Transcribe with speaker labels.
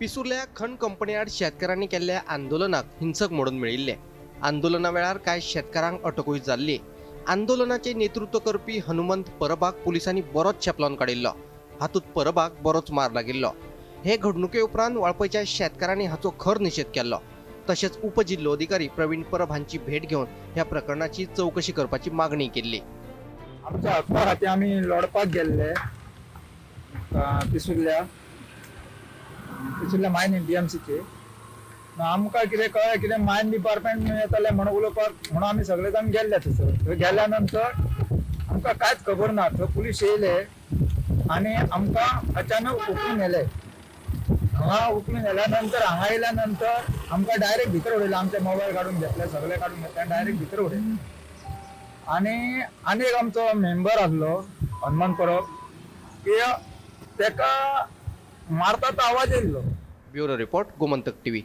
Speaker 1: पिसुर्ल्या खण कंपनी आड शेतकारांनी केल्ल्या आंदोलनाक हिंसक मोडून मेळिल्लें. आंदोलना वेळार कांय शेतकारांक अटकूय जाल्ली. आंदोलनाचें नेतृत्व करपी हनुमंत परबाक पुलिसांनी बरोच चेपलावन काडिल्लो. हातूंत परबाक बरोच मार लागिल्लो. हे घडणुके उपरांत वाळपयच्या शेतकारांनी हाचो खर निशेध केल्लो. तशेंच उपजिल्होधिकारी प्रवीण परब हांची भेट घेवन ह्या प्रकरणाची चवकशी करपाची मागणी केल्ली.
Speaker 2: आमच्या हक्का खातीर आमी लढपाक गेल्ले पिसुर्ल्या पिसुर्ल्या मायन डीएमसीचे. आमकां कितें कळ्ळें, कितें मायन डिपार्टमेंट येतलें म्हणून उलोवपाक म्हणून आमी सगळे जाण गेल्ले थंयसर. थंय गेल्या नंतर आमकां कांयच खबर ना. थंय पुलीस येयले आनी आमकां अचानक उखलून व्हेले. हांगा उखलून व्हेल्या नंतर, हांगा येयल्या नंतर आमकां डायरेक्ट भितर उडयले. आमचे मोबायल काडून घेतले, सगळे काडून घेतले आनी डायरेक्ट भितर उडयले. आनी आनी एक आमचो मेंबर आसलो हनुमान परब, की तेका मारता तो आवाज येयल्लो.
Speaker 1: Bureau report, Gomantak TV.